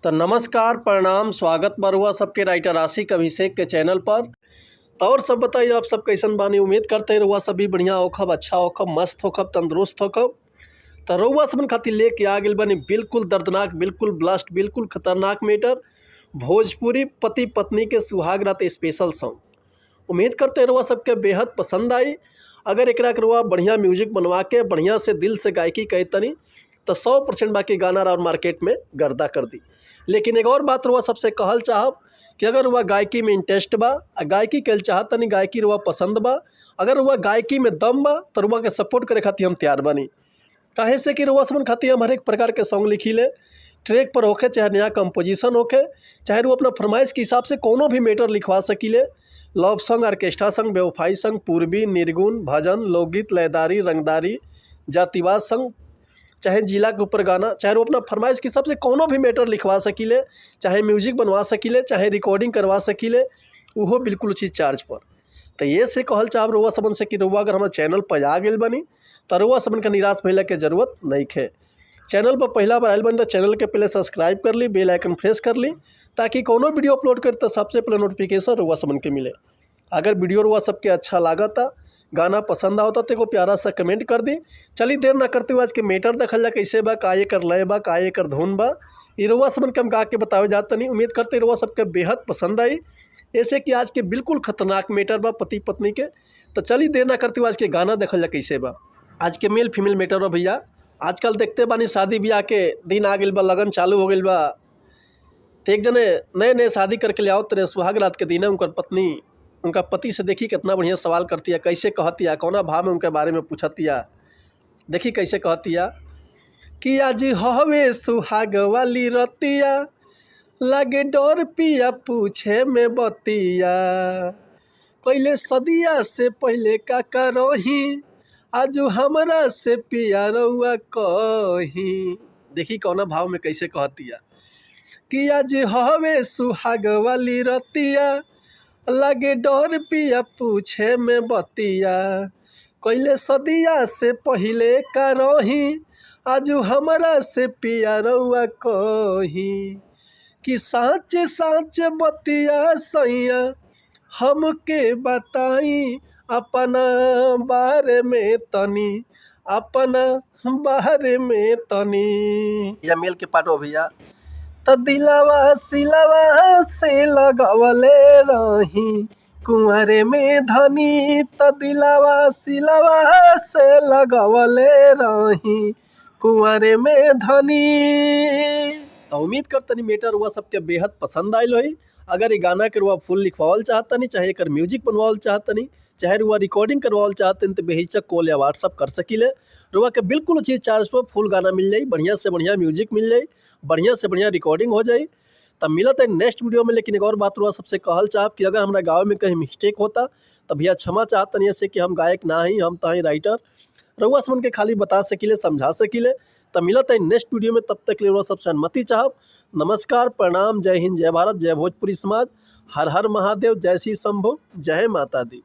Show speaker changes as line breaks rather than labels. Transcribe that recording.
तो नमस्कार, प्रणाम, स्वागत बा रउआ सबके राइटर आशिक अभिषेक के चैनल पर। तो और सब बताइए, आप सब कैसन बानी? उम्मीद करते हैं रउआ सब भी बढ़िया होखब, अच्छा होखब, मस्त होखब, तंदुरुस्त होखब। तो रउआ सबन खातिर लेके आ गेल बानी बिल्कुल दर्दनाक, बिल्कुल ब्लास्ट, बिल्कुल खतरनाक मैटर, भोजपुरी पति पत्नी के सुहाग रात स्पेशल सॉन्ग। उम्मीद करते हैं रउआ सबके बेहद पसंद आई। अगर एकरा के रउआ बढ़िया म्यूजिक बनवा के बढ़िया से दिल से गायकी कही तनी तो 100% बाकी गाना और मार्केट में गर्दा कर दी। लेकिन एक और बात रुआ सबसे कहल चाहब कि अगर रुआ गायकी में इंटरेस्ट बा आ गायकी कल चाहत तनी, गायकी रुआ पसंद बा, अगर रुआ गायकी में दम बा तो रुआ के सपोर्ट करे खातिर हम तैयार बानी। काहे से कि रुआ सबन खातिर हम हर एक प्रकार के सॉन्ग लिखी ले, ट्रैक पर होखे चाहे नया कंपोजिशन होखे, चाहे रुआ अपना फरमाइश के हिसाब से कोनो भी मैटर लिखवा सकीले। लव सॉन्ग, ऑर्केस्ट्रा सॉन्ग, बेवफाई सॉन्ग, पूर्वी, निर्गुण, भजन, लोकगीत, लयदारी, रंगदारी, जातिवाद सॉन्ग, चाहे जिला के ऊपर गाना, चाहे वो अपना फरमाइश के हिसाब से कोनो भी मैटर लिखवा सकीले, चाहे म्यूजिक बनवा सकीले, चाहे रिकॉर्डिंग करवा सकीले, उहो बिल्कुल उचित चार्ज पर। तो ये से कहल चाहब रउआ सबन से कि रउआ अगर हमारे चैनल पर आ गेल बनी तो रउआ सबन के निराश भइला के जरूरत नहीं है। चैनल पर पहला बार आयल बनी तो चैनल के पहले सब्सक्राइब कर ली, बेल आइकन प्रेस कर ली, ताकि कोनो वीडियो अपलोड कर तो सबसे पहले नोटिफिकेशन रउआ सबन के मिले। अगर वीडियो रउआ सबके अच्छा लागता, गाना पसंद आवता तो एगो प्यारा सा कमेंट कर दी। चली देर ना करते हुए आज के मैटर देखल जा कैसे बा, का एकर लय बा, का एकर धुन बा, ई रउआ सबन के हम गा के बतावे जात तनी। उम्मीद करते रउआ सबके बेहद पसंद आई, ऐसे कि आज के बिल्कुल खतरनाक मैटर बा पति पत्नी के। तो चली देर ना करते हुए आज के गाना देखल जा कैसे बा। आज के मेल फीमेल मैटर बा भैया। आजकल देखते बानी शादी ब्याह के दिन आ गइल बा, लगन चालू हो गइल बा। तो एक जने नए नए शादी करके ले आवत रहे, सुहाग रात के दिन है, उनकर पत्नी उनका पति से देखी कितना बढ़िया सवाल करती है, कैसे कहती है, कौना भाव में उनके बारे में पूछती है। देखी कैसे कहती है कि आज हवे सुहाग वाली रतिया, लागे डर पिया पूछे में बतिया, कैले सदिया से पहले का करही, आज हमरा से पिया रउआ कही। देखी कौना भाव में कैसे कहती है कि आज हवे सुहाग वाली रतिया, लागे डर पिया पूछे में बतिया, कैले सदिया से पहले का रही, आज हमरा से पिया रउआ कही, कि साँच साँच बतिया सैया हमके बताई, अपना बारे में तनी, अपना बारे में तनी। या मेल के पाटो भैया। तो दिलावा सिलावा से लगवले रही कुंवरे में धनी, तो दिलावा सिलावा से लगवले रही कुंवरे में धनी। तो उम्मीद करतनी मैटर रुआ सबके बेहद पसंद आयल होई। अगर ये गाना के रुआ फुल लिखवावल चाहतनी, चाहे एकर म्यूजिक बनवावल चाहतनी, चाहे रुआ रिकॉर्डिंग करवावल चाहतनी, तो बेहिचक कॉल या व्हाट्सअप कर सकीले। रुआ के बिल्कुल उचित चार्ज पर फुल गाना मिल जाई, बढ़िया से बढ़िया म्यूजिक मिल जाई, बढ़िया से बढ़िया रिकॉर्डिंग हो जाई। तब मिलत है नेक्स्ट वीडियो में। लेकिन एक और बात रुआ सबसे कहल चाहब कि अगर हमारा गाँव में कहीं मिस्टेक होता तो भैया क्षमा चाहतनी से कि हम गायक ना ही, हम तो ही राइटर, रउआ सबन के खाली बता सकीले, समझा सकीले। तब मिलत है नेक्स्ट वीडियो में, तब तक के लिए रउआ सबसे अनुमति चाहब। नमस्कार, प्रणाम, जय हिंद, जय भारत, जय भोजपुरी समाज, हर हर महादेव, जय शिव शंभो, जय माता दी।